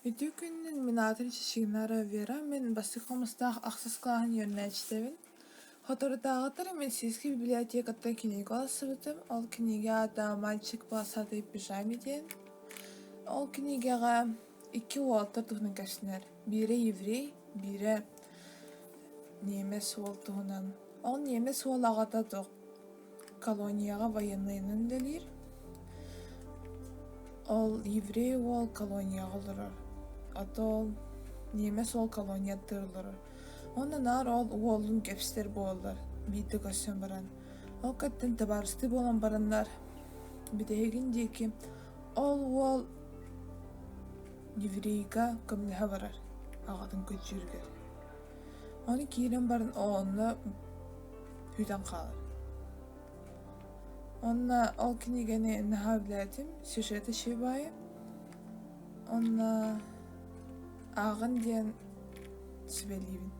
Үтүө күнүнэн мин аатым Чичигинара Вера, мин бастакы хомустаах ахсыс кылааһын үөрэнээччитэбин. Соторутааҕыта медицинскэй библиотекаттан кинигэ ылсыбытым. Ол кинигэ аата «Мальчик в полосатой пижаме» диэн. Ол кинигэҕэ икки уолаттар туһунан кэпсэнэр. Биирэ еврей, биирэ немец уол туһунан. Ол немец уол аҕата туох колонияҕа военнайынан үлэлиир. Ол еврей уол колонияҕа олорор, а то ол немец уол колонияттан олорор. Уонна наар ол уолун кэпсэтэр буолаллар биирдэ көрсөн баран. Ол кэттэн табаарыстыы буолан бараннар бүтэһигин диэки ол уол еврейга көмөлөһө барар аҕатын көрдүүрүгэр. Ону киирэн баран онно бүтэн хаалар. Онно ол кинигэни наһаа билээтим, сюжета үчүгэй Онно ааҕын диэн сүбэлиибин.